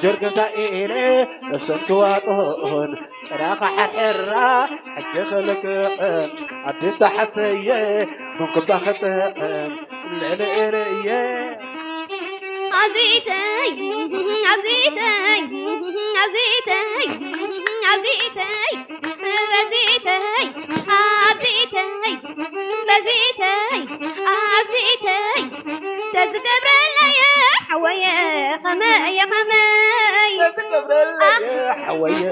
ጀርገሳ ኢለ እሰንክዋጦን ጭራኻ ሓርሕራ ሕጂ ክልክዕን ኣዲ ታሕተየ መንኩባ ክጥዕም ልዕሊ እየ። ኣብዚተይ ኣብዚተይ ኣብዚተይ ኣብዚተይ በዚተይ ኣብዚተይ በዚተይ ኣብዚተይ ተዝገብረለየ ሓወየ ኸመየ ኸመይ ተዝገብረለየ ሓወየ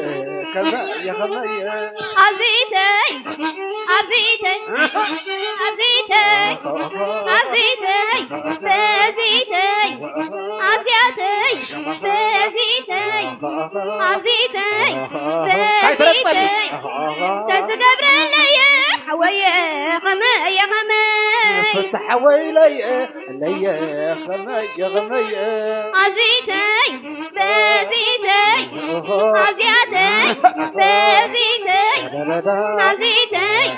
ከመየ ኸመየ ኣብዚተይ ኣብዚተይ ኣብዚተይ ኣብዚተይ በዚተይ ኣብዚኣተይ በዚተይ ኣብዚተይ በዚተይ ተዝገብረለየ ሓወየ ኸመየ ኸመይ ፍትሓወይ ለየ ለየ ኸመየ ኸመየ ኣብዚተይ በዚተይ ኣብዚኣተይ በዚተይ ኣብዚተይ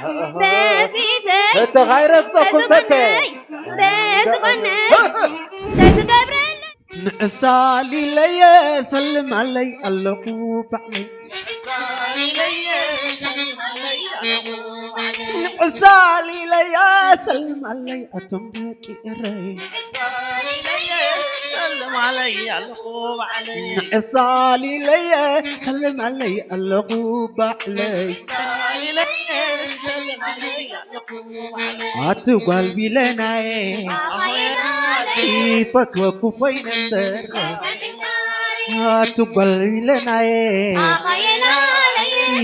በዚተይ እተኻይረግፀኩም ተተ ተዝኾነይ ተዝኾነይ ተዝገብረለይ ንዕሳሊለየ ሰልም ኣለይ ኣለኹ ባዕለይ ንዕሳሊለየ ሰልም ኣለይ ኣቶም ደቂ እረይ ንዕሳሊለየ ሰልም ኣለይ ኣለኹ ባዕለይ ኣቲ ጓል ቢለናየ ይፈትወኩ ኮይነ እምበር ኣቲ ጓል ቢለናየ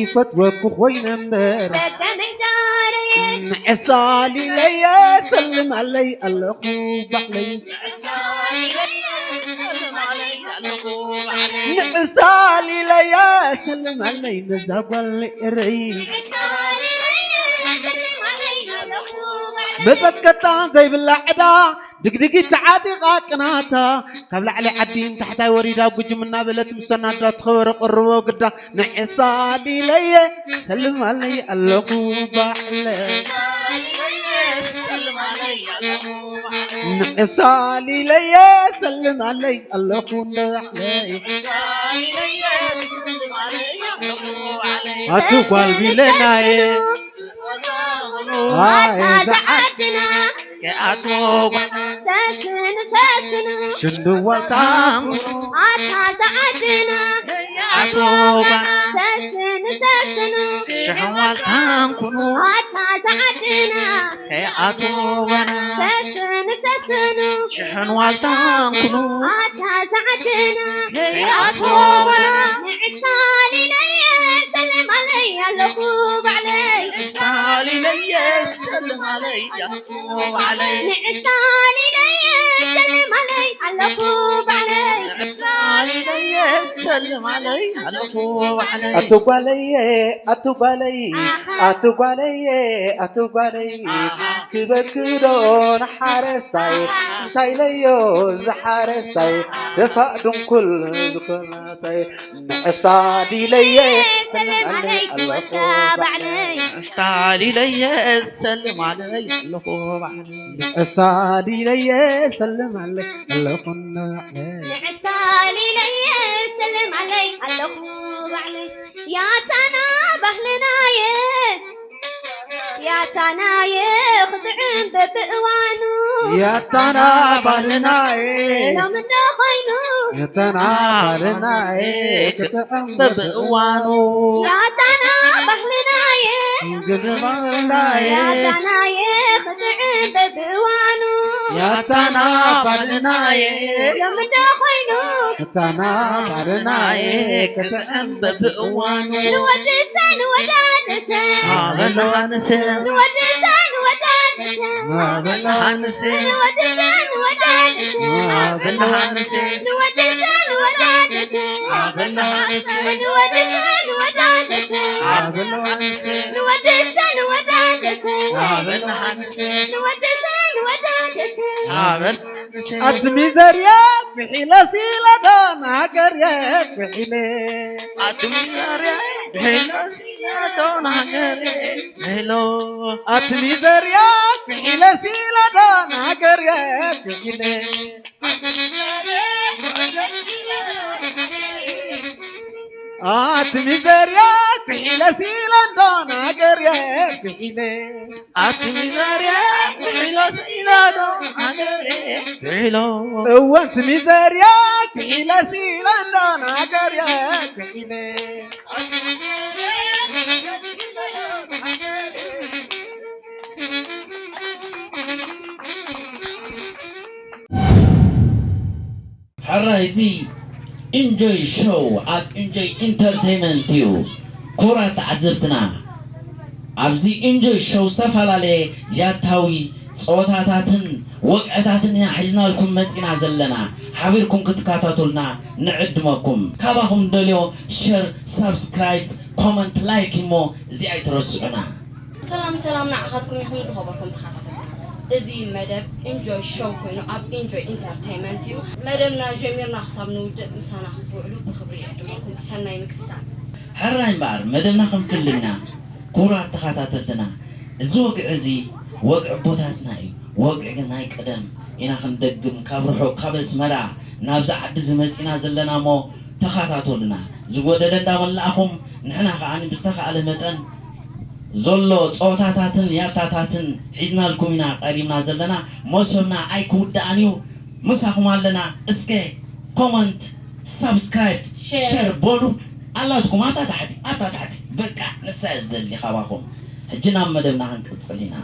ይፈትወኩ ኮይነ እምበር ንዕሳሊለየ ሰልም ኣለይ ኣለኹ ባዕለይ ንዕሳሊለየ ሰልም ኣለይ ነዛ ጓል እርይ መጸት ከታ ዘይብላ ዕዳ ድግድጊት ተዓጢቓ ቅናታ ካብ ላዕሊ ዓዲ ንታሕታይ ወሪዳ ጉጅም እናበለት ምሰናዳ ትኸበረ ቅርቦ ግዳ ንዕሳሊለየ ሰልም ኣለይ ኣለኹ ባዕለ ንዕሳሊለየ ሰልም ኣለይ ኣለኹ ንባዕለይ ኣቲ ጓል ቢለናየ ኣታ ዝዓድና ከኣቶ ሰስኑ ሰስኑ ሽንድዋል ታንኩ ኣታ ዝዓድና ከኣቶ ሰስኑ ሰስኑ ሽሕዋል ታንኩኑ ኣታ ዝዓድና ከኣቶ ሰስኑ ሰስኑ ሽሕን ዋልታን ኩኑ ኣታ ዝዓድና ከይኣትወና ንዕስታሊለየ ሰልም ኣለይ ኣለኹ ባዕለይ ንዕስታሊለየ ሰልም ኣለይ ኣለኹ ባዕለይ ንዕስታሊለየ ሰልም ኣለይ ኣለኹ ባዕለይ ንዕስታሊለየ ሰልም ኣለይ ኣለኹ ባዕለይ ኣቶ ጓለየ ኣቶ ጓለይ ኣቶ ጓለየ ኣቶ ጓለይ ክበክዶ ንሓረስታይ እንታይ ኢለዮ ዝሓረስታይ ደፋእ ድንኩል ዝኾናታይ ንዕሳ ዲለየ ሰልም ኣለይ ኣለኹ ባዕለይ ንዕስታ ዲለየ ሰልም ኣለይ ኣለኹ ባዕለይ ንዕሳ ዲለየ ሰልም ኣለይ ኣለኹ ባዕለይ ንዕስታ ዲለየ ሰልም ኣለይ ኣለኹ ባዕለይ ያታና ባህልናየ ያታናየ ክጥዕም በብእዋኑ ያታና ባህልናየ ሎሚ እንዶ ኮይኑ ያታና ባህልናየ ክጥዕም በብእዋኑ ያታና ባህልናየ ግድባናየ ያታናየ ክጥዕም በብእዋኑ ያታና ባህልናየ ሎሚ እንዶ ኮይኑ ያታና ባህልናየ ክጥዕም በብእዋኑ ንወድሰ ንወዳደሰ ኣበል ሃንሰ ንወድሰ ንወዳደሰ ኣበል ሃንሰ ንወድሰ ንወዳደሰ ኣበል ሃንሰ ንወድሰ ንወዳደሰ ኣበል ሃንሰ ንወድሰ ንወዳደሰ ኣበል ሃንሰ ንወድሰ ንወዳደሰ ኣበል ሃንሰ ንወድሰ ንወዳደሰ ኣበል ኣትሚ ዘርየ ብሒለ ሲለ ዶ ንሃገርየ ብሒለ ኣትሚ ዘርየ ብሒለ ሲለ ዶ ንሃገርየ ብሒሎ ኣትሚ ዘርየ ብሒለ ሲለ ዶ ንሃገርየ ብሒለ ኣቲ ሚዘርያ ክሒለ ሲለንዶ ናገርየ ክሒለ ኣቲ ሚዘርያ ክሒለ ሲለንዶ ናገርየ ክሒሎ እወንቲ ሚዘርያ ክሒለ ሲለንዶ ናገርየ ክሒለ ሕራይ እዚ ኢንጆይ ሾው ኣብ ኢንጆይ ኢንተርተይመንት እዩ። ክቡራት ተዓዘብትና ኣብዚ ኢንጆይ ሾው ዝተፈላለየ ያታዊ ፀወታታትን ወቅዕታትን ኢና ሒዝናልኩም መፂና ዘለና። ሓቢርኩም ክትከታተሉና ንዕድመኩም። ካባኹም ደልዮ ሸር፣ ሳብስክራይብ፣ ኮመንት፣ ላይክ እሞ እዚ ኣይትረስዑና። ሰላም ሰላም ንዓኻትኩም ይኹን ዝኸበርኩም ተኸታተልትና። እዚ መደብ ኢንጆይ ሾው ኮይኑ ኣብ ኢንጆይ ኢንተርተይመንት እዩ። መደብና ጀሚርና ክሳብ ንውድእ ምሳና ክትውዕሉ ብኽብሪ ይዕድመኩም። ሰናይ ምክትታል። ሕራይ እምበኣር መደብና ክንፍልና ክቡራት ተኸታተልትና እዚ ወግዒ እዚ ወግዒ ኣቦታትና እዩ። ወግዒ ናይ ቀደም ኢና ክንደግም ካብ ርሑቕ ካብ ኣስመራ ናብዚ ዓዲ እዚ መፂና ዘለና እሞ ተኸታተሉና። ዝጎደለ እንዳመላእኹም ንሕና ከኣ ብዝተኻእለ መጠን ዘሎ ፀወታታትን ያታታትን ሒዝናልኩም ኢና ቀሪብና ዘለና። መሶብና ኣይክውዳእን እዩ። ምሳኹም ኣለና። እስከ ኮመንት፣ ሳብስክራይብ፣ ሸር በሉ። ኣላትኩም ኣብታ ታሕቲ ኣብታ ታሕቲ በቃ ንሳ እየ ዝደሊ ካባኹም። ሕጂ ናብ መደብና ክንቅፅል ኢና።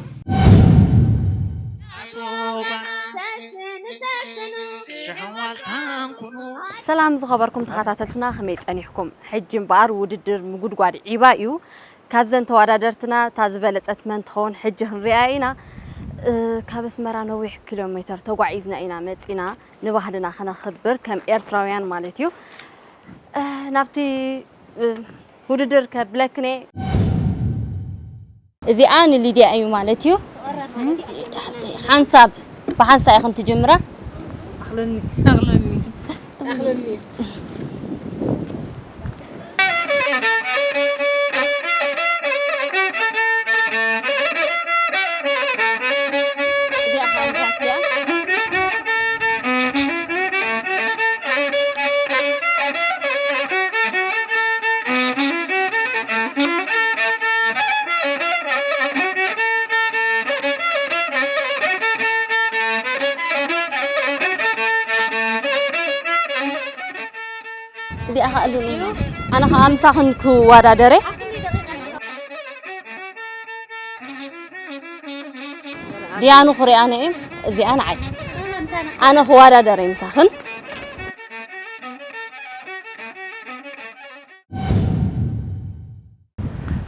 ሰላም ዝኸበርኩም ተኸታተልትና ከመይ ጸኒሕኩም? ሕጂ እምበኣር ውድድር ምጉድጓድ ዒባ እዩ። ካብዘን ተወዳደርትና እታ ዝበለጸት መን ትኸውን ሕጂ ክንሪኣ ኢና። እ፣ ካብ ኣስመራ ነዊሕ ኪሎ ሜተር ተጓዒዝና ኢና መጺና ንባህልና ከነኽብር ከም ኤርትራውያን ማለት እዩ። እ፣ ናብቲ እ፣ ውድድር ከብለክን እየ። እዚኣ ንሊድያ እዩ ማለት እዩ። ሓንሳብ ብሓንሳ ኢኽን ትጅምራ። ኣኽለኒ ኣኽለኒ ኣኽለኒ እዚኣ ኻልኳት እያ። እዚኣ ኸኣ ሉኒ ማለት እዩ። ኣነ ኸኣ ምሳኽን ክወዳደር እየ። ድያኑ ክሪኣነ እዩ። እዚኣ ንዓይ። ኣነ ክወዳደር እየ ምሳኽን።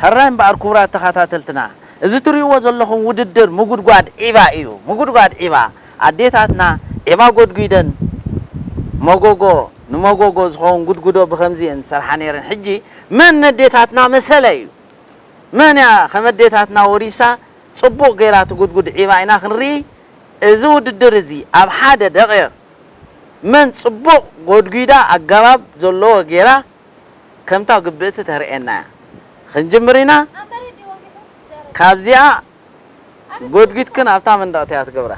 ሕራይ እምበኣር ክቡራት ተኸታተልትና፣ እዚ ትርእይዎ ዘለኹም ውድድር ምጉድጓድ ዒባ እዩ። ምጉድጓድ ዒባ፣ ኣዴታትና ዒባ ጎድጒደን መጎጎ፣ ንመጎጎ ዝኸውን ጉድጉዶ ብኸምዚ እየን ዝሰርሓ ነይረን። ሕጂ መን ነዴታትና መሰለ እዩ? መን እያ ከም ኣዴታትና ወሪሳ ጽቡቕ ገይራ ትጉድጉድ ዒባ ኢና ክንርኢ። እዚ ውድድር እዚ ኣብ ሓደ ደቒቕ መን ጽቡቕ ጎድጒዳ ኣገባብ ዘለዎ ጌራ ከምታ ግብእቲ ተርእየና እያ። ክንጅምር ኢና። ካብዚኣ ጎድጒድክን ኣብታ መንደቕቲ እያ ትገብራ።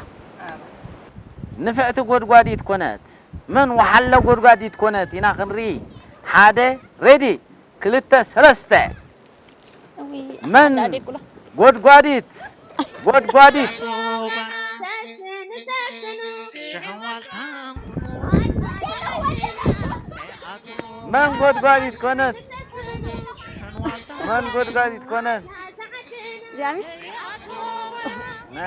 ንፍዕቲ ጎድጓዲት ኮነት። መን ወሓለ ጎድጓዲት ኮነት ኢና ክንርኢ። ሓደ፣ ሬዲ፣ ክልተ፣ ሰለስተ። መን ጎድጓዲት ጎድጓዲት መን ጎድጓዲት ኮነት መን ጎድጓዲት ኮነት ዚኣምሽ ነ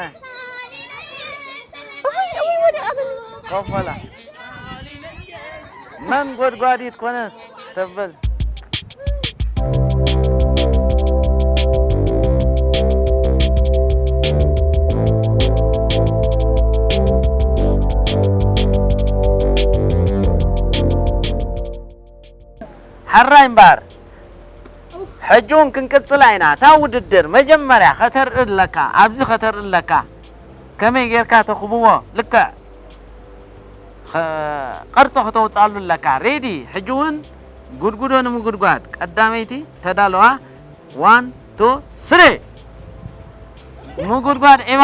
እውይ እውይ ወዲቓትኒ ኮፈላ መን ጎድጓዲት ኮነት ተበል ሕራይ እምበኣር ሕጂ እውን ክንቅጽላ ኢና። እታ ውድድር መጀመርያ ከተርኢ ኣለካ፣ ኣብዚ ከተርኢ ኣለካ። ከመይ ጌርካ ተኽብቦ ልክዕ ኸ- ቅርጺ ከተውጽኣሉ ኣለካ። ሬዲ፣ ሕጂ እውን ጉድጉዶ ንምጉድጓድ ቀዳመይቲ ተዳለዋ። ዋን ቱ ስሪ። ምጉድጓድ ዒባ።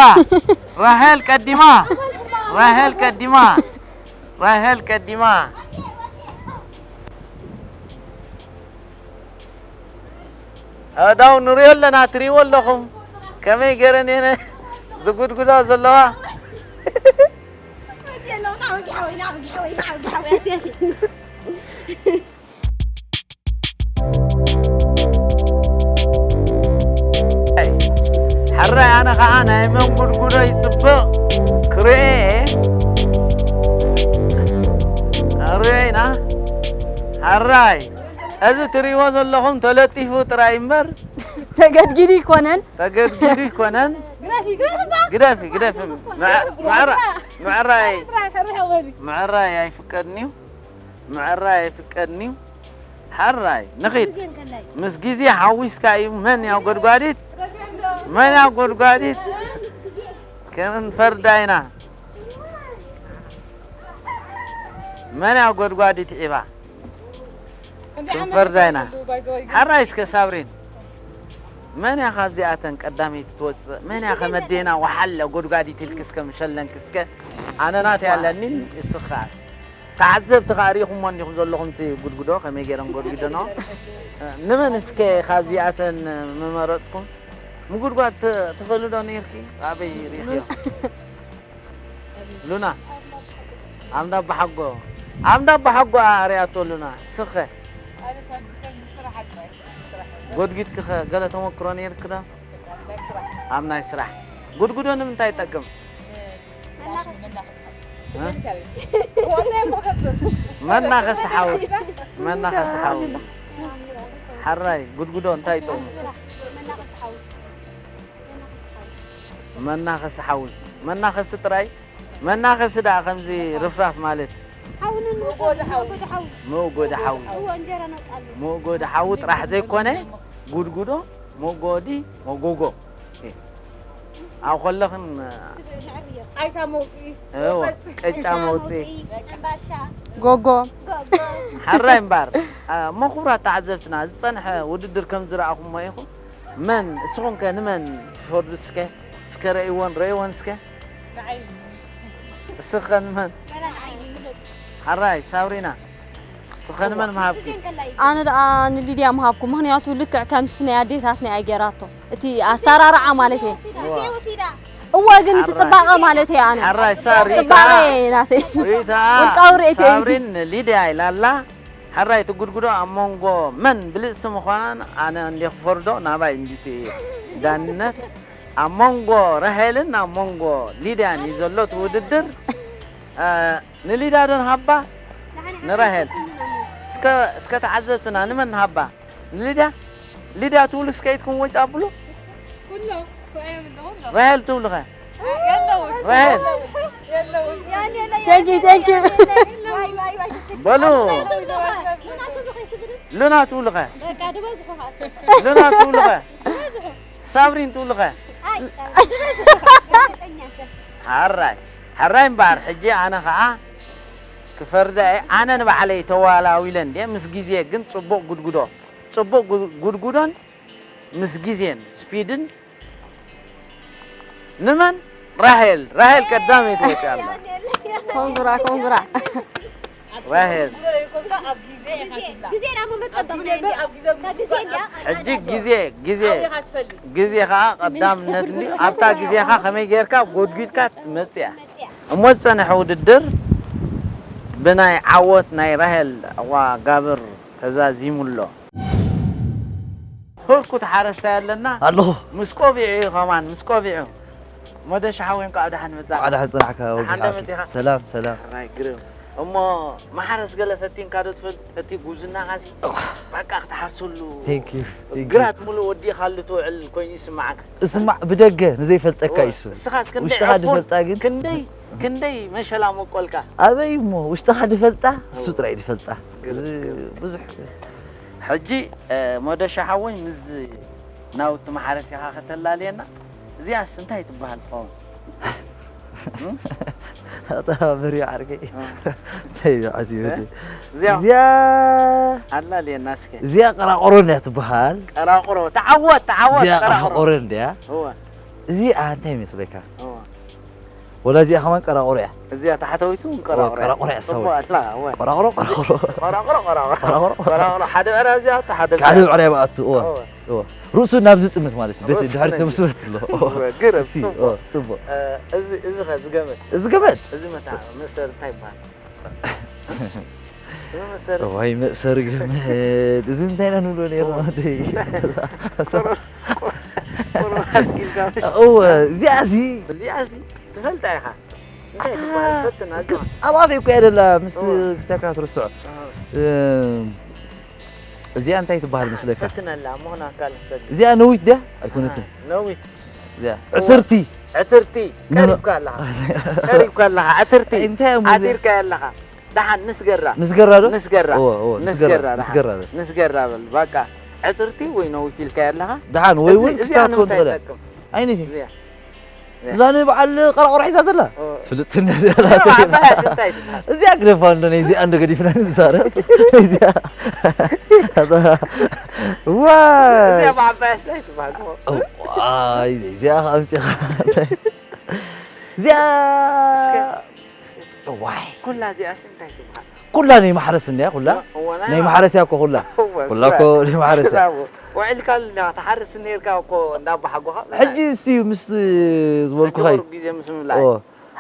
ራሄል ቀዲማ። ራሄል ቀዲማ። ራሄል ቀዲማ። ኣዳው ንሪኦ ኣለና፣ ትሪእዎ ኣለኹም ከመይ ገይረን እየን ዝጉድጉዳ ዘለዋ። ሕራይ ኣነ ኸዓ ናይ መንጉድጉዶ ይፅብቕ ክርእየ እየ። ኣርእዮ ኢና። ሕራይ እዚ ትሪእዎ ዘለኹም ተለጢፉ ጥራይ እምበር ተገድጊዱ ይኮነን። ተገድጊዱ ይኮነን። ግደፊ፣ ግደፊ። ግደፊ፣ ግደፊ። ምዕ-፣ ምዕራ-፣ ምዕራይ፣ ምዕራይ ኣይፍቀድን እዩ። ምዕራይ ኣይፍቀድን እዩ። ሕራይ ንኺድ። ምስ ግዜ ሓዊስካ እዩ። መን ያው ጎድጓዲት? መን ያው ጎድጓዲት? ክንፈርዳ ኢና። መን ያው ጎድጓዲት ዒባ? ክንፈርዳ ኢና። ሓራይ እስከ ሳብሪን፣ መን እያ ካብዚኣተን ቀዳመይቲ ትወፅእ? መን እያ ከመዴና ወሓለ ጎድጓዲት ኢልኪ እስከ ምሸለንኪ እስከ? ኣነ ናተይ ኣለኒ፣ እስኻ ተዓዘብቲ ከኣ ርኢኹሞ እንዲኹም ዘለኹም እቲ ጉድጉዶ ከመይ ገይረን ጎድጒደንኦ? ንመን እስከ ካብዚኣተን ምመረጽኩም? ምጉድጓድ ት-፣ ትኽእሉ ዶ ነይርኪ? ኣበይ ርኢኽዮ? ሉና? ኣብ እንዳባሓጎ። ኣብ እንዳባሓጎ ኣርእያቶ ሉና። ስኸ? ጎድጒድኪ ኸ ገለ ተመክሮ ነይርኪ ዶ? ኣብ ናይ ስራሕ። ጉድጉዶ ንምንታይ ይጠቅም? እ? መናኸሲ ሓዊ። መናኸሲ ሓዊ። ሓራይ፣ ጉድጉዶ እንታይ ይጠቕሙ? መናኸሲ ሓዊ። መናኸሲ ጥራይ? መናኸሲ ደኣ ከምዚ ርፍራፍ ማለት? ሓዊ ንንውሰድ፣ መውጎዲ ሓዊ። መውጎዲ ሓዊ። እዎ፣ እንጀራ ነውፅኣሉ። መውጎዲ ሓዊ ጥራሕ ዘይኮነ፣ ጉድጉዶ፣ መውጎዲ፣ መጎጎ። ኣብ ከለኽን፣ ንዕብዮ። ዓይሳ መውፅኢ። እዎ፣ ቅጫ መውፅኢ። ኣምባሻ። ጎጎ። ጎጎ። ሓራይ እምበኣር፣ ኣ፣ እሞ ክቡራት ተዓዘብትና፣ ዝፀንሐ ውድድር ከም ዝረኣኹሞ ኢኹም። መን፣ እስኹም ከ ንመን ትፈርዱ እስከ? እስከ ረእይወን፣ ረእይወን እስከ። ንዓይ። እስኸ ንመን? ሓራይ፣ ሳብሪና። እስኸ ንመን ምሃብኪ? ኣነ ደኣ ንሊድያ ምሃብኩ፣ ምኽንያቱ ልክዕ ከምቲ ናይ ኣዴታትና እያ ገይራቶ። እቲ ኣሰራርዓ ማለት እየ። እዋ። እወ፣ ግን እቲ ሓራይ። ጽባቐ ማለት እየ ኣነ። ሓራይ፣ እሳ ሪታ። ጽባቐ እየ ናተይ። ሪታ፣ ውልቃዊ ርእይቶ እየ። ሳብሪን ንሊድያ ኢላ ኣላ። ሓራይ፣ እቲ ጉድጉዶ ኣብ መንጎ መን ብልጽቲ ምዃናን ኣነ እንዴ ክፈርዶ ናባይ እንዲቲ ዳንነት። ኣብ መንጎ ራሄልን ኣብ መንጎ ሊድያን እዩ ዘሎ እቲ ውድድር። እ፣ ንሊዳ ዶ ንሃባ? ንራሄል። እስከ፣ እስከ ተዓዘብትና፣ ንመን ንሃባ? ንሊዳ? ሊዳ ትብሉ እስከ ኢድኩም ወይ ጣብሉ? ኩሎ፣ ኩሎም ኣለዉ። ራሄል ትብሉ ኸ? የለውን። ራሄል። የለውን። Thank you, thank you. በሉ። ሉና ትብሉ ኸ? በቃ፣ ድበዝሑ ኸኣ። ሉና ትብሉ ኸ? ድበዝሑ። ሳብሪን ትብሉ ኸ? ኣይ፣ ሳብሪን። ሓራይ። ሓራይ እምበኣር፣ ሕጂ ኣነ ኸኣ ክፈርዳ እየ። ኣነ ንባዕለይ ተዋላዊለ እንድየ፣ ምስ ግዜ ግን ጽቡቕ ጉድጉዶ፣ ጽቡቕ ጉ-፣ ጉድጉዶን ምስ ግዜን ስፒድን ንመን? ራሄል። ራሄል ቀዳመይቲ ወጺኣ ኣላ። ኮንግራ፣ ኮንግራ። ራሄል። ግዜ ደኣ መመጸ ካብ ግዜ እንድያ። ሕጂ ግዜ፣ ግዜ፣ ግዜ ኸኣ ቀዳምነት እንድዩ። ኣብታ ግዜኻ ከመይ ጌርካ ጎድጒድካ ትመጽእ እያ። እሞ ዝጸንሐ ውድድር ብናይ ዓወት ናይ ራሄል ኣዋ ጋብር ተዛዚሙ ኣሎ። ህርኩት ሓረስታይ ኣለና። ኣለኹ። ምስ ቆቢዑ እዩ ከማን፣ ምስ ቆቢዑ። ሞደሽ ሓወይ፣ እንኳዕ ደሓን መጻእካ። እንኳዕ ደሓን ጸናሕካ፣ ወዲ ደሓን ሓወይ። መጺእካ። ሰላም፣ ሰላም። ሕራይ ግርም። እሞ ማሕረስ ገለ ፈቲንካ ዶ ትፈልጥ? እቲ ጉብዝናኻሲ እዋ። በቃ ክትሓርሰሉ Thank you፣ thank you። ግራት ሙሉእ ወዲእካሉ ትውዕል ኮይኑ ይስምዓካ። እስማዕ፣ ብደገ ንዘይፈልጠካ እዋ። እዩ እሱ። እስኻስ ክንደይ ውሽጥኻ ዕፉን፣ ድፈልጣ ግን ክንደይ፣ ክንደይ መሸላ መቆልካ። ኣበይ እሞ፣ ውሽጥኻ ድፈልጣ፣ እሱ እዋ። ጥራይ ድፈልጣ። ግርም፣ እዚ ግርም። ብዙሕ ሕጂ፣ እ፣ ሞደሻ ሓወይ፣ ምስ ናውቲ ማሕረሲኻ ከተላልየና፣ እዚኣስ እንታይ ትበሃል ትኸውን? እም? ኣታ በርዮ ዓርከይ። እ። እንታይ እዩ ዓትዩ እ? ወዲ? እዚኣ እዚኣ ኣላልየና እስከ። እዚኣ ቀራቆሮ እንድያ ትበሃል። ቀራቆሮ፣ ተዓወት፣ ተዓወት፣ እዚኣ ቀራቆሮ። ቀራቆሮ እንድያ። እወ። እዚኣ እንታይ ይመስለካ? እወ። ወላ እዚኣ ከማን ቀራቆሮ እያ። እዚኣ ታሕተዊቱ እውን ቀራቆሮ እያ። ቀራቆሮ እያ፣ ጽቡቕ ሳውል። ኣላ፣ እወ። ቀራቆሮ፣ ቀራቆሮ። ቀራቆሮ፣ ቀራቆሮ። ቀራቆሮ። ቀራቆሮ፣ ሓደ ብዕራይ ኣብዚኣ፣ ሓደ ሓደ ብዕራይ። ብዕራይ ብኣቱ፣ እወ። እወ። እወ። ርእሱ ናብ ዝጥምት ማለት እዩ። በቲ ርእሱ ድሕሪት ናብ ነብሱ ዝጥምት። በትሎ። እወ፣ ግርም፣ እስቲ፣ ጽቡቕ። ኦ፣ ጽቡቕ። እ፣ እዚ፣ እዚ ኸ፣ እዚ ገመድ? እዚ ገመድ? እዚ መታ-፣ መእሰሪ እንታይ ይበሃል? እዚ መእሰሪ እዋይ፣ መእሰሪ ገመድ። እዚ እንታይ ኢና ንብሎ ነይርና፣ ኦ። ወደይ? ቁሩ-፣ ቁሩ-፣ ቁሩብ ኣስቂልካ ምሽ? እወ፣ እዚኣሲ። እዚኣሲ፣ ትፈልጣ ኢኻ። እንታይ ትበሃል? ኣታ፣ ፈትና፣ ግን ኣጆኻ። ኣብ ኣፈይ እኮ እያ ደላ፣ ምስቲ እወ። ክስታካ ትርስዖ። ኣሃ። እም፣ እዚኣ እንታይ ትበሃል መስለካ? ፈትነላ፣ እሞ ናካል ትሰግድ። እዚኣ ነዊት ድያ? ኣይኮነትን። ኣሃ፣ ነዊት። እዚኣ እወ። ዕትርቲ። ዕትርቲ። ኖ፣ ኖ። ቀሪብካ ኣለኻ። ቀሪብካ ኣለኻ። ዕትርቲ። እንታይ እሞ እዚኣ? ኣቲርካያ ኣለኻ። ደሓን ንስገራ። ንስገራ ዶ? ንስገራ። እወ፣ እወ፣ ንስገራ፣ ንስገራ፣ ደሓን። ንስገራ በል። ንስገራ በል። በቃ ዕትርቲ ወይ ነዊት ኢልካያ ኣለኻ። ደሓን ወይ እዚ፣ እውን እዚኣ ክስታት ትኾን ንምንታይ ትኽእል እያ። ትጠቅም? ኣይነቲ። እዚኣ። እዛ ንበዓል ቀራቑሮ ሒዛ ዘላ? ኦ። ፍልጥቲ እንድያ እዚኣ። እዚኣ ብዓባያ እንታይ ትበሃል? እዚኣ ግደፋ እንዶ፣ ናይ እዚኣ እንዶ ገዲፍና ንዛረብ። ናይ እዚኣ። ዋይ። እዚኣ ብዓባያ እንታይ ትበሃል? ዋይ፣ እዚኣ ከኣ ኣምጺኻ። እዚኣ። እስከ፣ እስከ። ዋይ። ኩላ እዚኣስ እንታይ ትበሃል? ኩላ ናይ ማሕረስ እንድያ፣ ኩላ? እወ፣ ናይ ናይ ማሕረስ እያ እኮ ኩላ። እወ፣ ኩላ ስላ-፣ እኮ ናይ ማሕረስ እያ። ስላ እኮ። ውዒልካሉ እንዲኻ፣ ትሓርስ ነይርካ እኮ እንዳ ኣቦሓጎኻ። ሕጂ እስቲ ምስቲ ዝበልኩኻ ሕጂ እዩ። ቁሩብ ግዜ ምስ ምብላዕ። እወ።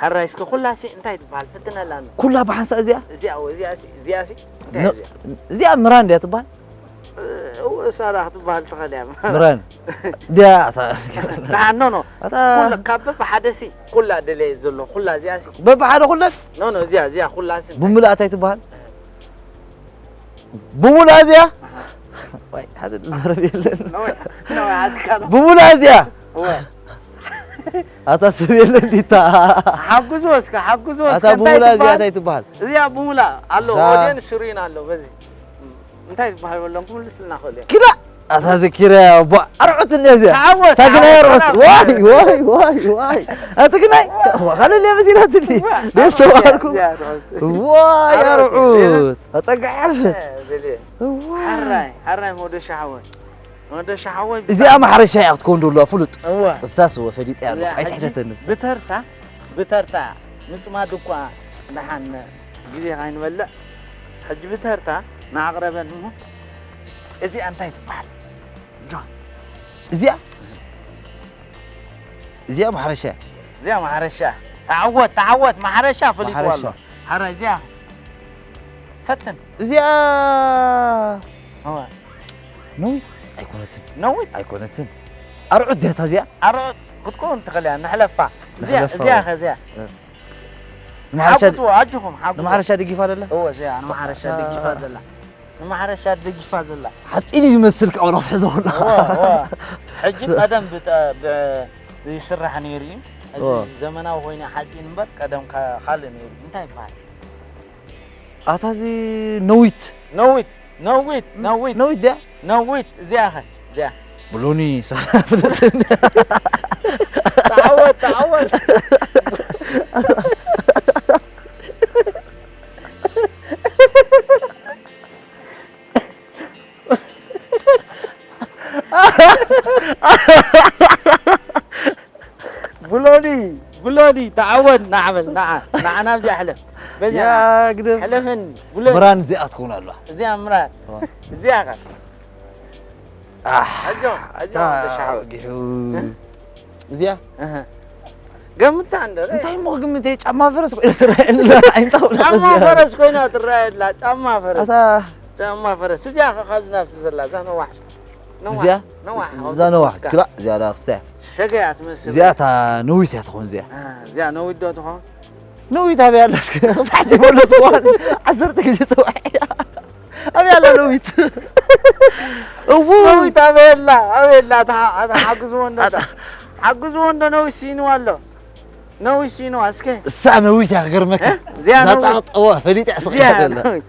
ሕራይ እስከ ኩላ ሲ እንታይ ትበሃል? ፍትነላና። ኩላ ብሓንሳእ እዚኣ? እዚኣ፣ እወ፣ እዚኣ ሲ፣ እዚኣ ሲ እንታይ ነ-፣ እዚኣ? እዚኣ ምራን እንድያ ትበሃል? እወ፣ እሳ ደኣ ክትበሃል ትኽእል እያ። ምራን። ድያ፣ ኣታ። ደሓን፣ ኖ፣ ኖ። ኣታ። ኩላ፣ ካብ በብሓደ ሲ፣ ኩላ ደለየ ዘሎ፣ ኩላ እዚኣ ሲ። በብሓደ ኩለን? ኖ፣ ኖ፣ እዚኣ፣ እዚኣ፣ ኩላ ሲ። ብምሉኣ እንታይ ትበሃል? ብምሉኣ እዚኣ? ኣሃ። ዋይ፣ ሓደ ዝዛረብ የለን። ኖ፣ ኖ፣ ኣትካ ኖ። ብምሉኣ እዚኣ? እወ። ኣታ ሰብ የለን ዲታ። ሓግዞ እስከ፣ ሓግዞ ኣታ እስከ፣ እንታይ ብምሉኣ እዚኣ ትበሃል? እንታይ ትበሃል? እዚኣ ብምሉኣ ኣሎ፣ እዛ ኦድየንስ ስሩይን ኣሎ፣ በዚ። እንታይ ዝበሃል በሎም ክምልስልና ክእል እዮም። ኪዳ! ኣታ ዘኪረ ኣቦ ኣርዑት እንደ እዚኣ። ተዓወት፣ ታግናይ ተዓወት፣ ኣርዑት። ሰላም። ዋይ፣ ዋይ፣ ዋይ፣ ዋይ። ኣትግናይ? ዋ። ዋ፣ ካለል እያ መሲላትኒ። ዋ፣ ደስ ተባልኩ። ያ፣ ያ፣ ያ። ዋይ፣ ኣርዑት። ኣርዑት። ኣጸግዓፍ። እ፣ ብልየ። ዋይ። ሓራይ፣ ሓራይ ሞደሻ ሓወይ። ሞደሻ ሓወይ እዚኣ ብጣዕሚ ማሕረሻ እያ ክትከውን ደሎ ፍሉጥ። እወ። እሳስ እወ ፈሊጠ እያ ኣለኹ። እዚኣ ሕጂ ኣይትሕተተንስ። ብተርታ፣ ብተርታ ምጽማድ እኳ ደሓን ግዜ ካይንበልዕ። ሕጂ ብተርታ ንኣቕረበን እሞ እዚኣ እንታይ ትበሃል? ጆ። እዚኣ? እዚኣ ማሕረሻ። እዚኣ ማሕረሻ። ተዓወት፣ ተዓወት፣ ማሕረሻ ፈሊጥዋ ኣሎ። ማሕረሻ። ሓራይ እዚኣ። ፈትን። እዚኣ እዋ። ነዊት ኣይኮነትን። ነዊት? ኣይኮነትን። ኣርዑት ድያ እታ እዚኣ? ኣርዑት ክትከውን ትኽእል እያ፣ ንሕለፋ። እዚኣ፣ ንሕለፋ እዚኣ ወይ? ኸ እዚኣ። እ። ንማሕረሻ ሓጉስዎ፣ ኣጆኹም፣ ሓጉስዎ። ንማሕረሻ ደጊፋ ደላ? እወ፣ እዚኣ ንማሕረሻ እ። ደጊፋ ዘላ። ንማሕረሻ ደጊፋ ዘላ። ሓፂን እዩ ዝመስል፣ ካብ ወላ ክትሕዞ ከለኻ። እወ፣ እወ። ሕጂ ቀደም ብጠ-፣ ብ-፣ ይስራሕ ነይሩ እዩ። እዚ እወ። ዘመናዊ ኮይኑ ሓፂን እምበር፣ ቀደም ከ-፣ ካልእ ነይሩ። እንታይ ይበሃል? ኣታ እዚ ነዊት። ነዊት፣ ነዊት፣ ነዊት። ነዊት ድያ? ነዊት፣ እዚኣ ኸ? እዚኣ። ብሎኒ፣ ሳላ ፍልጥ። ተዓወት፣ ተዓወት። ብሎኒ፣ ብሎኒ፣ ተዓወት፣ ንዓ በል፣ ንዓ፣ ንዓ ናብዚኣ ሕለፍ። በዚኣ ያ ግደፍ። ሕለፍን፣ ብሎኒ። ምራን እዚኣ ትከውን ኣለዋ። እዚኣ ምራን። እዋ። እዚኣ ኸ? ኣሕ፣ ኣጆ፣ ኣጆ፣ እታ ተሻሓወ። ወጊሑ። እዚኣ? እህ። ገምታ እንዶ፣ እይ። እንታይ እሞ ግምት እየ? ጫማ ፈረስ ኮይና ትረኣየኒ ኣላ፣ ዓይንታ ውላ ጫማ እዚኣ። ፈረስ ኮይና ትረኣየላ፣ ጫማ ፈረስ። ኣታ ጫማ ፈረስ። እዚኣ ኸ ካብዚ ናብቲ ዘላ፣ እዛ ነዋሕ። ነዋሕ፣ እዚኣ? ነዋሕ፣ እዛ ነዋሕ። ትካ። ክላ፣ እዚኣ ደኣ ክስታይ። ሸገያ ትመስል። እዚኣ እታ ነዊት እያ ትኸውን እዚኣ። አ፣ እዚኣ ነዊት ዶ ትኸውን? ነዊት ኣበይ ኣላ እስከ? ክሳዕ ትመለስዋ ዓሰርተ ግዜ ጽውዕ እያ። ኣበይ ኣላ ነዊት? እዉ። ነዊት ኣበይ ኣላ? ኣበይ ኣላ? ኣታ፣ ኣታ ሓግዝዎ እንዶ፣ ኣታ። ሓግዝዎ እንዶ ነዊት ሲንዋ ኣሎ። ነዊት ሲንዋ እስከ። እሳ ነዊት እያ ክገርመካ። እ? እዚኣ እዛ ነዊት። ጻዕጠዋ ፈሊጥ እያ እዚኣ ስቕ ኢላ። ነዊት።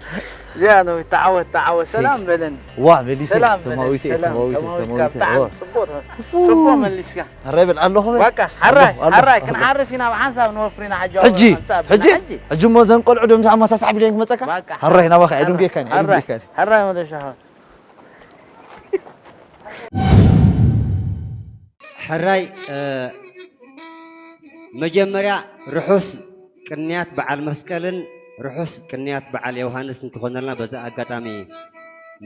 እዚኣ ነዊት። ተዓወት፣ ተዓወት። ሰላም በለኒ። ዋ፣ መሊሰ። ሰላም በለኒ። ተማዊተ፣ ሰላም። ተማዊተ፣ ተማዊትካ ተማዊተ። ብጣዕሚ ዋ። ጽቡቕ፣ ጽቡቕ መሊስካ። ሕራይ በል ኣለኹ በል። በቃ፣ ሕራይ፣ ኣለኹ፣ ኣለኹ፣ ሕራይ፣ ኣለኹ። ክንሓርስ ኢና፣ ብሓንሳብ ንወፍር ኢና፣ ሕጂ ሕጂ፣ ኣውራ፣ ሕጂ፣ ሕጂ። ሕጂ እሞ እዘን ቆልዑ ዶ ምስ ኣመሳሳዕ ቢልዮን ክመጸካ? በቃ። ሕራይ ናባኻ፣ ሕራይ፣ ኣይድንጌካን፣ ሕራይ፣ ኣይድንጌካን። ሕራይ ወደ ሻሃ። ሕራይ፣ እ፣ መጀመርያ ርሑስ ቅንያት በዓል መስቀልን ርሑስ ቅንያት በዓል ዮሃንስ ንክኾነልና በዚ ኣጋጣሚ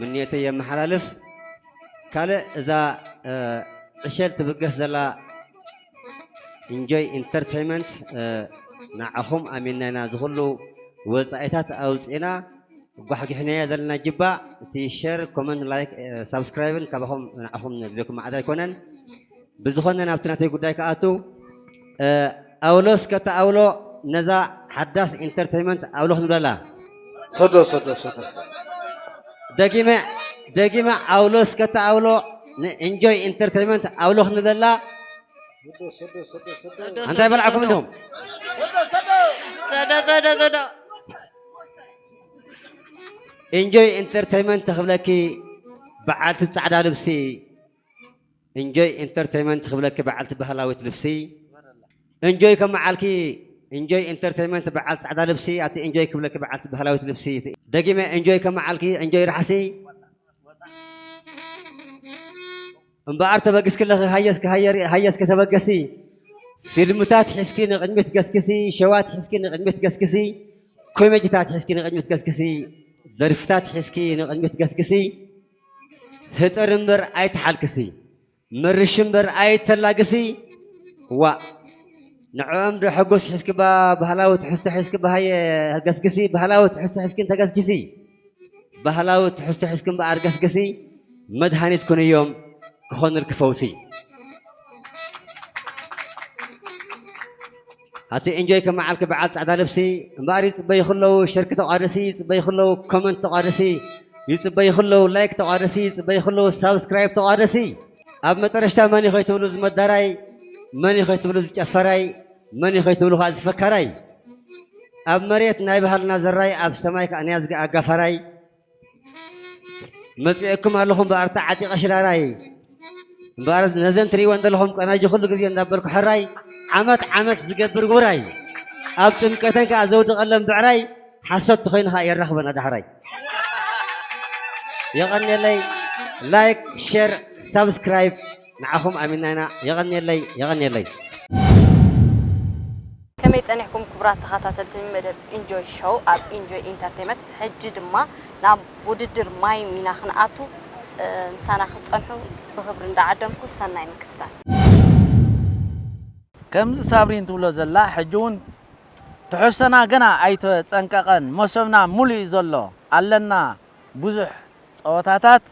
ምንየተይ የመሓላልፍ። ካልእ እዛ እ፣ ዕሸል ትብገስ ዘላ ኢንጆይ ኢንተርቴይመንት፣ እ፣ ንዓኹም ኣሚንና ኢና፣ ዝኹሉ ወጻኢታት ኣውጺእና ጓሕጊሕናዮ ዘለና ጅባ። እቲ ሸር፣ ኮመንት፣ ላይክ፣ እ፣ ሳብስክራይብን ካባኹም ንዓኹም ንድልየኩም መዓት ኣይኮነን። ብዝኾነ ናብቲ ናተይ ጉዳይ ክኣቱ፣ እ፣ ኣውሎስ ከተኣውሎ ነዛ ሓዳስ ኢንተርቴይመንት ኣውሎ ክንብለላ። ሰዶ፣ ሰዶ፣ ሰዶ። ደጊመ፣ ደጊመ ኣውሎስ ከተኣውሎ ንኢንጆይ ኢንተርቴይመንት ኣውሎ ክንብለላ። ሰዶ፣ ሰዶ፣ ሰዶ፣ ሰዶ። እንታይ በላዕኩም እንዲኹም? ሰዶ፣ ሰዶ፣ ሰዶ። ኢንጆይ ኢንተርቴይመንት ክብለኪ በዓልቲ ጻዕዳ ልብሲ። ኢንጆይ ኢንተርቴይመንት ክብለኪ በዓልቲ ባህላዊት ልብሲ። ኢንጆይ ከመዓልኪ፣ ኢንጆይ ኢንተርቴይመንት በዓል ጻዕዳ ልብሲ፣ ኣቲ ኢንጆይ ክብለኪ በዓልቲ ባህላዊት ልብሲ። ደጊመ ኢንጆይ ከመዓልኪ፣ ኢንጆይ ራሕሲ። እምበኣር ተበግስኪ ኣለኺ፣ ሃየስኪ፣ ሃየር-፣ ሃየስኪ ተበገሲ። ፊልምታት ሒዝኪ ንቕድሚት ገስግሲ፣ ሸዋት ሒዝኪ ንቕድሚት ገስግሲ፣ ኮሜዲታት ሒዝኪ ንቕድሚት ገስግሲ፣ ደርፍታት ሒዝኪ ንቕድሚት ገስግሲ። ህጥር እምበር ኣይትሓልክሲ፣ ምርሽ እምበር ኣይተላግሲ። ዋእ፣ ንዕኦም ዶ ሕጉስ ሒዝኪ፣ ባ-፣ ባህላዊ ትሕዝቶ ሒዝኪ፣ ባሃየ ገስግሲ፣ ባህላዊ ትሕዝቶ ሒዝኪ እንተገስግሲ። ባህላዊ ትሕዝቶ ሒዝኪ እምበኣር ገስግሲ፣ መድሃኒት ኩንዮም ክኾኑልኪ ፈውሲ። ኣቲ ኢንጆይ ከመዓልኪ በዓል ጻዕዳ ልብሲ፣ እምበኣር ይጽበዩ ክለዉ ሸርኪ ተቋደሲ፣ ይጽበዩ ክለዉ ኮመንት ተቋደሲ፣ ይጽበዩ ክለዉ ላይክ ተቋደሲ፣ ይጽበዩ ክለዉ ሳብስክራይብ ተቋደሲ። ኣብ መጠረሽታ መን እዩ ከይትብሉ ዝመዳራይ፣ መን እዩ ከይትብሉ ዝጨፈራይ፣ መን እዩ ከይትብሉ ከኣ ዝፈከራይ። ኣብ መሬት ናይ ባህልና ዘራይ፣ ኣብ ሰማይ ከኣ ናይ ኣዝጊ ኣጋፋራይ። መጺኤኩም ኣለኹም ብኣርታ ዓጢቐ ሽራራይ። እምበኣር ነዘን ትርእይወን ዘለኹም ቀናጅ ኩሉ ግዜ እንዳበልኩ ሕራይ፣ ዓመት ዓመት ዝገብር ውራይ። ኣብ ጥምቀተን ከኣ ዘውድቐለን ብዕራይ፣ ሓሶት ተኾይኑ ከኣ የራኽበና ዳሕራይ። የቐንየለይ። ላይክ፣ ሼር፣ ሳብስክራይብ ንዓኹም ኣሚንና ኢና። የቐንየለይ፣ የቐንየለይ። ከመይ ጸኒሕኩም ክቡራት ተኸታተልቲ መደብ ኢንጆይ ሾው ኣብ ኢንጆይ ኢንተርቴይመንት? ሕጂ ድማ ናብ ውድድር ማይም ኢና ክንኣቱ። እ፣ ምሳና ክትጸንሑ ብኽብሪ እንዳዓደምኩ ሰናይ ምክትታል። ከምዚ ሳብሪን ትብሎ ዘላ፣ ሕጂ እውን ትሕዝቶና ገና ኣይተጸንቀቐን። መሶብና ሙሉእ እዩ ዘሎ። ኣለና ብዙሕ ጸወታታት።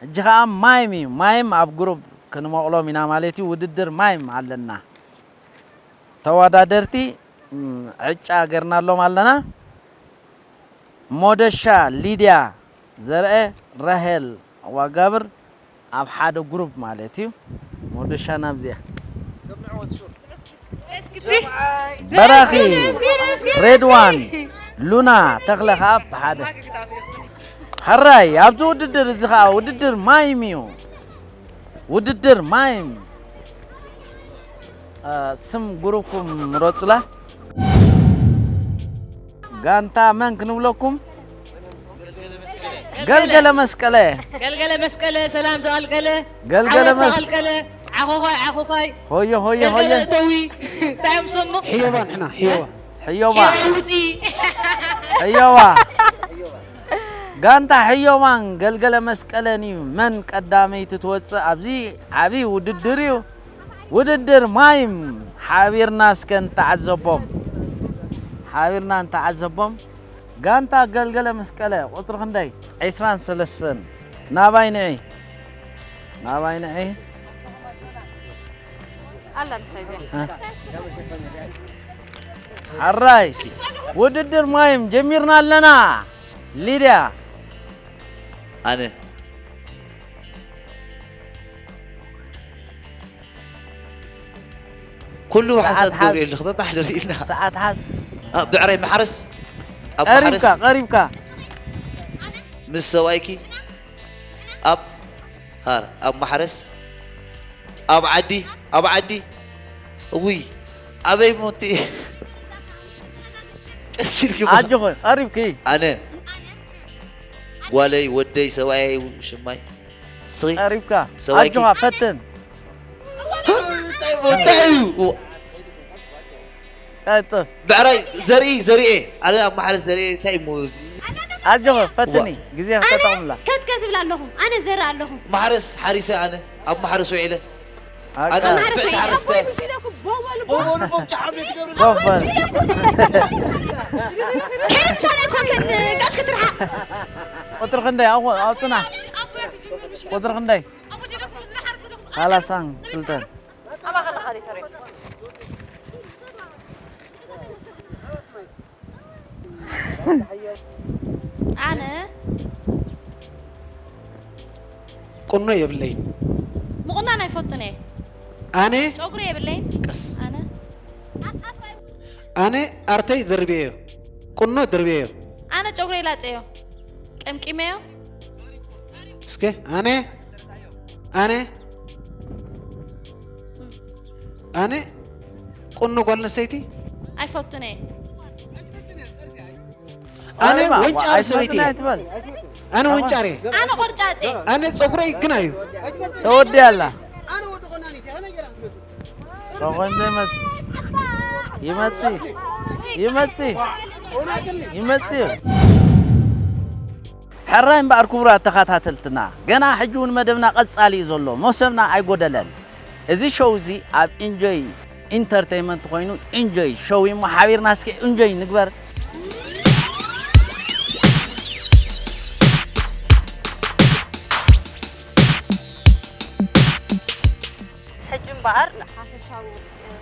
ሕጂ ኸኣ ማይም እዩ። ማይም ኣብ ግሩፕ ክንመቕሎም ኢና ማለት እዩ። ውድድር ማይም ኣለና። ተወዳደርቲ፣ እም፣ ዕጫ ገርናሎም ኣለና። ሞደሻ፣ ሊድያ ዘርአ፣ ራሄል ዋጋብር ኣብ ሓደ ግሩፕ ማለት እዩ። ሞደሻ ናብዚኣ። በራኺ፣ ሬድዋን፣ ሉና ተኽለ ኸኣ ብሓደ። ሕራይ፣ ኣብዚ ውድድር እዚ ኸኣ ውድድር ማይም እዩ። ውድድር ማይም። አ፣ ስም ግሩፕኩም ምረጹላ። ጋንታ መን ክንብለኩም? ገልገለ መስቀለ። ገልገለ መስቀለ፣ ሰላም ተቐልቀለ። ገልገለ ዓወት መስ- ተቐልቀለ። ዓኾዃይ፣ ዓኾዃይ። ሆየ፣ ሆየ፣ ገልገለ ሆየ። እተዊ። እንታይ እዮም ስሙ? ሕዮባ ንሕና፣ ሕዮባ። ሕዮባ። ሕዮባ ውፂ። ሕዮባ። ጋንታ ሕዮባን ገልገለ መስቀለን እዩ። መን ቀዳመይቲ ትወፅእ ኣብዚ ዓብዪ ውድድር እዩ። ውድድር ማይም ሓቢርና እስከ ንተዓዘቦም። ሓቢርና ንተዓዘቦም። ጋንታ ገልገለ መስቀለ ቁፅሪ ክንደይ? ዕስራን ሰለስተን። ናባይ ንዒ። ናባይ ንዒ። ኣላ ምሳይ እዚኣ። እ? ሓራይ ውድድር ማይም ጀሚርና ኣለና። ሊድያ። ኣነ። ኩሉ ሰዓት ሓሳት ሓዝ። ገብርኤል ንኽበብ ባሕሪ ርኢልና። ሰዓት ሓዝ። ኣብ ብዕራይ ማሕረስ፣ ኣብ ቀሪብካ፣ ማሕረስ፣ ቀሪብካ። ምስ ሰብኣይኪ ኣብ ሃር፣ ኣብ ማሕረስ፣ ኣብ ዓዲ፣ ኣብ ዓዲ። እውይ፣ ኣበይ ሞቲ? ቀስ ኢልኪ ባ-፣ ኣጆኺ፣ ቀሪብኪ። ኣነ፣ ጓለይ፣ ወደይ፣ ሰብኣየይ፣ ሽማይ። እስኺ ቀሪብካ። ሰብኣይኪ? ኣጆኻ፣ ፈትን። እንታይ እሞ፣ እንታይ እዩ? ቀጥፍ። ብዕራይ ዘርኢ፣ ዘርኢ። ኣነ ኣብ ማሕረስ ዘርኢ፣ እንታይ እሞ እዚ? ኣጆኻ፣ ፈትኒ። ዋ። ግዜ ኣነ ተጠቕምላ። ከትከት እብል ኣለኹ። ኣነ ዘርኢ ኣለኹ። ማሕረስ ሓሪሰ ኣነ። ኣብ ማሕረስ ውዒለ። ኣቃ- ኣነ ማሕረስ ፍዕቲ ውዒለ። ሓረስተ። ቦቦ ንቦ ጫሓም ትገብር ኮፈል። ከይደ ምሳሌ ኮንከን ጋስ ክትርሓቕ ቁፅሪ ክንደይ? ኣዎ፣ ኣውፅና። ቁፅሪ ክንደይ? ሰላሳን ክልተን። ኣነ ቁኖ የብለይን። ምቑናን ኣይፈቱን እየ። ኣነ ጨጉሪ የብለይን። ቀስ ኣነ ኣነ ኣርተይ ደርብየዮ። ቁኖ ደርብየዮ። ኣነ ጨጉሪ ይላፀዮ ቀምቂመዮ። እስከ ኣነ ኣነ ኣነ ቁኖ ጓል ኣንስተይቲ ኣይፈቱን እየ። ኣነ ኣልማ፣ ወንጫር ኣይትመጽን ሰበይቲ ኣይትበል። ኣነ ወንጫር እየ። ኣነ ቆርጫጭ እየ። ኣነ ፀጉረይ ግን እዩ። ተወዲያ ኣላ። ተኾይኑ ዘይመጽእ። ይመጽእ። ይመጽእ። ይመጽእ። ሕራይ እምበኣር ክቡራት ተኸታተልትና፣ ገና ሕጂ እውን መደብና ቀጻሊ እዩ ዘሎ፣ መሰብና ኣይጎደለን። እዚ ሾው እዚ ኣብ ኢንጆይ ኢንተርቴይመንት ኮይኑ ኢንጆይ ሾው እሞ ሓቢርና እስኪ ኢንጆይ ንግበር። ሕጂ እምበኣር ሓፈሻዊ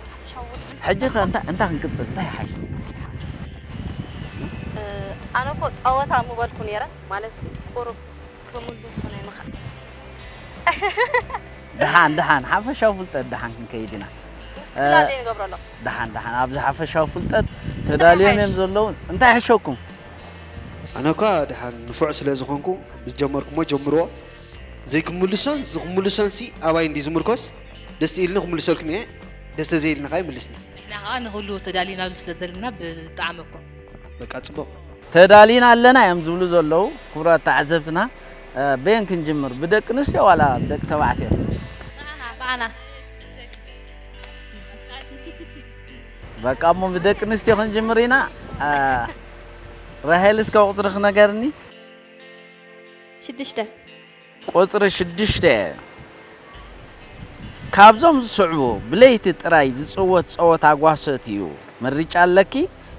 ሓፈሻዊ ውድድር ሕጂ ከ እንታይ እንታይ ክንቅጽል እንታይ ይሓሽ? ኣነ እኮ ጸወታ ምበልኩ ነይረ ማለት ቁሩብ ክምልሱ ናይ ምኽኣል ደሓን ደሓን ሓፈሻዊ ፍልጠት ደሓን ክንከይድ ኢና። ምስላ ዘይንገብረሎም ደሓን ደሓን ኣብዚ ሓፈሻዊ ፍልጠት ተዳልዮም እዮም ዘለዉ። እንታይ ይሕሸኩም? ኣነ እኳ ደሓን ንፉዕ ስለ ዝኾንኩ ዝጀመርኩሞ ጀምርዎ። ዘይክምልሶን ዝኽምልሶን ሲ ኣባይ እንዲ ዝምርኮስ ደስ ኢልኒ ክምልሰልኩም እየ። ደስ ተዘይልኒ ከዓ ይምልስኒ። ንሕና ከዓ ንኹሉ ተዳሊናሉ ስለ ዘለና ብዝጠዓመኩም በቃ ጽቡቕ። ተዳሊና ኣለና እዮም ዝብሉ ዘለዉ ክቡራት ተዓዘብትና። በየን ክንጅምር? ብደቂ ኣንስትዮ ዋላ ብደቂ ተባዕትዮ? ብኣና ብኣና በቃ እሞ ብደቂ ኣንስትዮ ክንጅምር ኢና። ራሄል እስከ ቁፅሪ ክነገርኒ። ሽዱሽተ ቁፅሪ ሽዱሽተ ካብዞም ዝስዕቡ ብለይቲ ጥራይ ዝፅወት ፀወታ ጓሶት እዩ። ምርጫ ኣለኪ።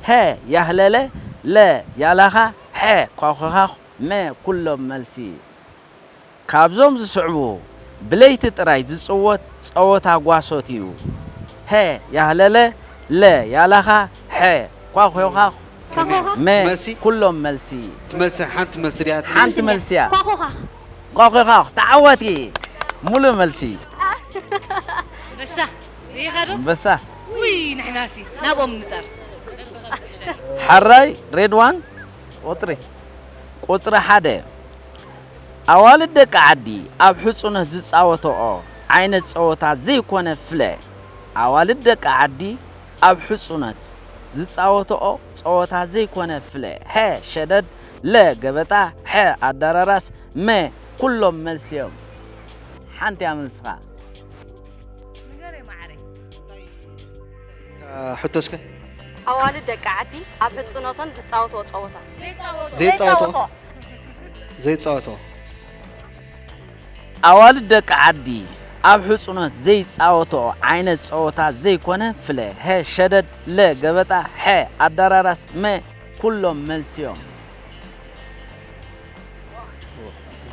ሀ ያህለለ፣ ለ ያላኻ፣ ሐ ኳኹኻኹ፣ መ ኩሎም መልሲ። ካብዞም ዝስዕቡ ብለይቲ ጥራይ ዝፅወት ፀወታ ጓሶት እዩ። ሀ ያህለለ፣ ለ ያላኻ፣ ሐ ኳኹኻኹ፣ መ መልሲ? ኩሎም መልሲ። ትመልሲ ሓንቲ መልሲ ድያ? ሓንቲ መልሲ እያ። ኳኹኻ ኳኹኻኹ ተዓወቲ። ሙሉእ መልሲ። በሳ ይኻ ዶ ኣንበሳ። ውይ ንሕናሲ ናብኦም ንጠር ሓራይ ሬድዋን ቁፅሪ ቁፅሪ ሓደ ኣዋልድ ደቂ ዓዲ ኣብ ሕፁነት ዝፃወተኦ ዓይነት ፀወታ ዘይኮነ ፍለ። ኣዋልድ ደቂ ዓዲ ኣብ ሕፁነት ዝፃወተኦ ፀወታ ዘይኮነ ፍለ። ሐ ሸደድ፣ ለ ገበጣ፣ ሐ ኣዳራራስ፣ መ ኩሎም መልሲ እዮም። ሓንቲ እያ መልስኻ። ንገረይ ማዕረይ ሕቶ እስከ ኣዋልድ ደቂ ዓዲ ኣብ ሕፅኖተን ዝፃወትኦ ፀወታ ዘይፃወቶ ዘይፃወቶ ኣዋልድ ደቂ ዓዲ ኣብ ሕፁኖት ዘይፃወትኦ ዓይነት ፀወታ ዘይኮነ ፍለ። ሀ ሸደድ፣ ለ ገበጣ፣ ሐ ኣዳራራስ፣ መ ኩሎም መልሲ እዮም።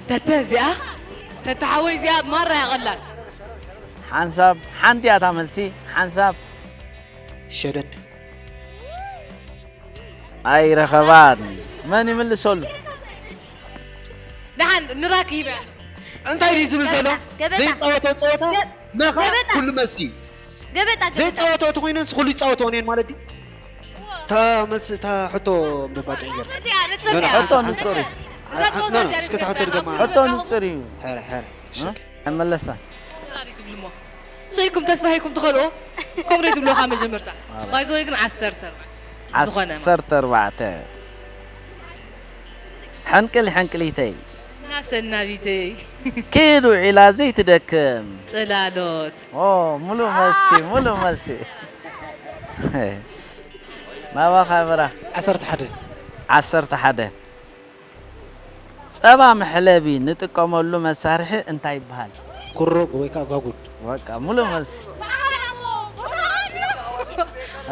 ተተ እዚኣ ተተ ሓወይ እዚኣ ማራ ያቐላል ሓንሳብ ሓንቲ እያ እታ መልሲ። ሓንሳብ ሸደድ ኣይረኸባን። መን ይምልሰሉ? ደሓን ንራክ ሂበ እንታይ ድዩ ዝብል ዘሎ? ገበጣ። ዘይፃወቶ ፀወታ ገ- መኻ ገበጣ። ኩሉ መልሲ እዩ። ገበጣ ገበጣ ዘይፃወቶ ተኮይነን ኩሉ ይፃወቶ እኔን ማለት ድዩ? እታ መልሲ እታ ሕቶ ምባጭ ይገር ንፅር እያ ንፅር ኖ፣ ኖ፣ እያ ሕቶ ንፅር እዩ። እዛ ፀወታ እዚኣ እስከ ተሓቶ ድገማ። ሕቶ ንፅር እዩ። ሕረ ሕረ ሽክ ኣይመለሳን። ትብልሞ ስኢልኩም ተስፋ ሂኩም ትኸልኦ ከምኡ ትብልዎ ካብ መጀመርታ ባይዘወይ ግን ዓሰርተ ኣርባዕተ ዝኾነ ዓሰርተ ኣርባዕተ ሕንቅል ሕንቅሊተይ ናብ ሰናቢተይ ኪድ ውዒላ ዘይትደክም ጽላሎት ኦ ሙሉእ መልሲ ሙሉእ መልሲ ናባኻ ብራ ዓሰርተ ሓደ ዓሰርተ ሓደ ጸባ መሕለቢ ንጥቀመሉ መሳርሒ እንታይ ይበሃል? ኩሩብ ወይ ከዓ ጓጉድ። በቃ ሙሉእ መልሲ።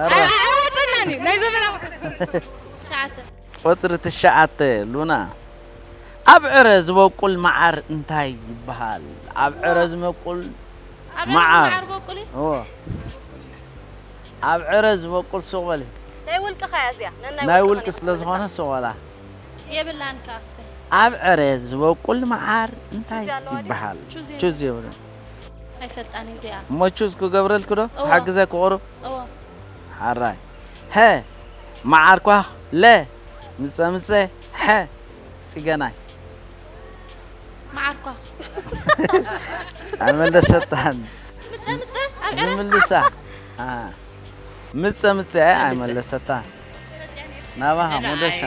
ኣረ። ኣይወፅናኒ ናይ ዘመና ትሽዓተ። ቁፅሪ ትሽዓተ ሉና፣ ኣብ ዕረ ዝበቁል መዓር እንታይ ይበሃል? ኣብ ዕረ ዝበቁል ኣብ መዓር። መዓር በቁል እዩ። እዎ። ኣብ ዕረ ዝበቁል ሱቕ በሊ። ናይ ውልቅኻ እያ እዚኣ። ነናይ ናይ ውልቅኻ ውልቂ ነይ ስለ ዝኾነ ሱቕ በላ። የብላን ከኣ ክስታይ። ኣብ ዕረ ዝበቁል መዓር እንታይ ቹዝ ኣለዋ ድያ? ይበሃል? ቹዝ የብላን። ቹዝ የብለን። ኣይፈልጣን እዚኣ። እሞ ቹዝ ክገብረልኪ ዶ? እዎ። ክሓግዘኪ ቁሩብ? እዎ። ሓራይ። ሀ፣ መዓር ኳኽ። ለ፣ ምጸ ምጸ። ሐ፣ ጽገናይ። መዓር ኳኽ። ኣይመለሰታን። ምጸ ምጸ ኣብ ዕረ። ዝምልሳ። አ፣ ምጸ ምጸ ኣይመለሰታን። ናባኻ ሞደሻ።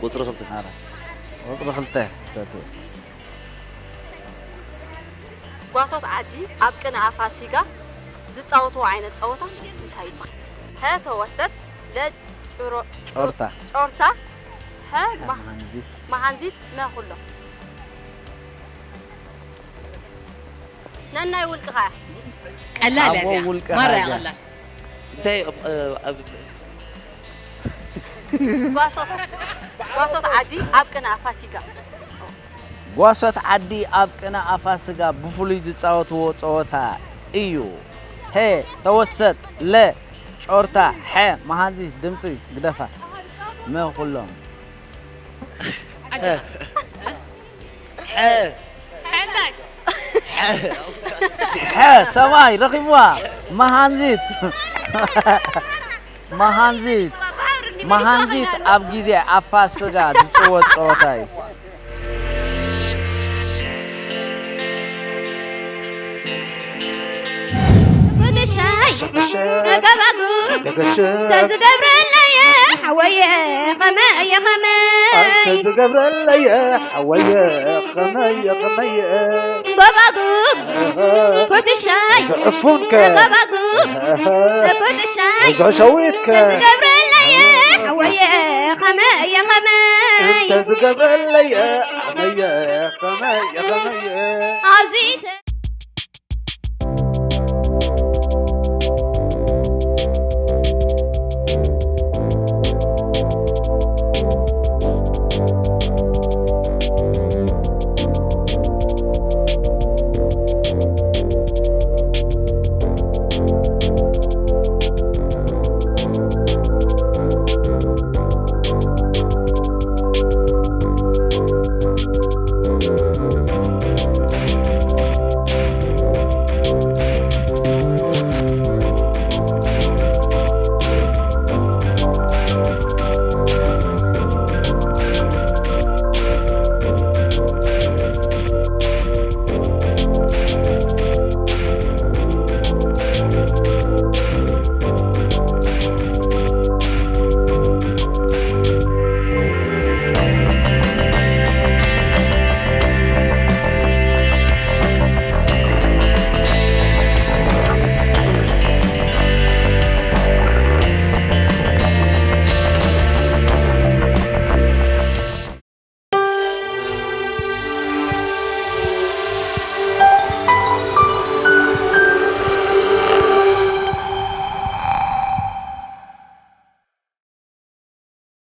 ቁፅሪ ክልተ። ሓራይ። ቁፅሪ ክልተ። ተቱ። ጓሶት ዓዲ ኣብ ቅነኣ ፋሲጋ ዝፃወትዎ ዓይነት ፀወታ እንታይ ይበሃል? ሀ ተወሰጥ፣ ለ ጭሮ ጮርታ። ጮርታ፣ ሀ ማ- መሃንዚት። መሃንዚት፣ መ ኩሎም። ነናይ ውልቅኻ እያ። ቀላል እያ ኣብኡ እዚኣ ውልቀ ማራ እያ ሃገር። ቀላል። እንታይ ኣብ ኣብ ጓሶት ጓሶት ዓዲ ኣብ ቅነኣ ፋሲጋ። ጓሶት ዓዲ ኣብ ቅነ ኣፋስጋ ብፍሉይ ዝፃወትዎ ፀወታ እዩ። ሀ፣ ተወሰጥ። ለ፣ ጮርታ። ሐ፣ መሃንዚት። ድምፂ ግደፋ። መ ኩሎም። ሐ ሓንታይ። ሐ፣ ሰብኣይ ረኺብዋ። መሃንዚት። መሃንዚት። መሃንዚት ኣብ ግዜ ኣፋስጋ ዝፅወት ፀወታ እዩ። ኩትሻይ ገባጉ ተዝገብረለየ ሓወየ ኸመየ ኸመይ ዝገብረለየ ሓወየ ኸመየ ኸመየ ጎባጉ ኩትሻይ ዘዕፉንከ ገባጉ ኩትሻይ እዞ ሸዊትከ ተዝገብረለየ ሓወየ ኸመየ ኸመይ እንተ ዝገብረለየ ሓመየ ኸመየ ኸመየ ኣዚተ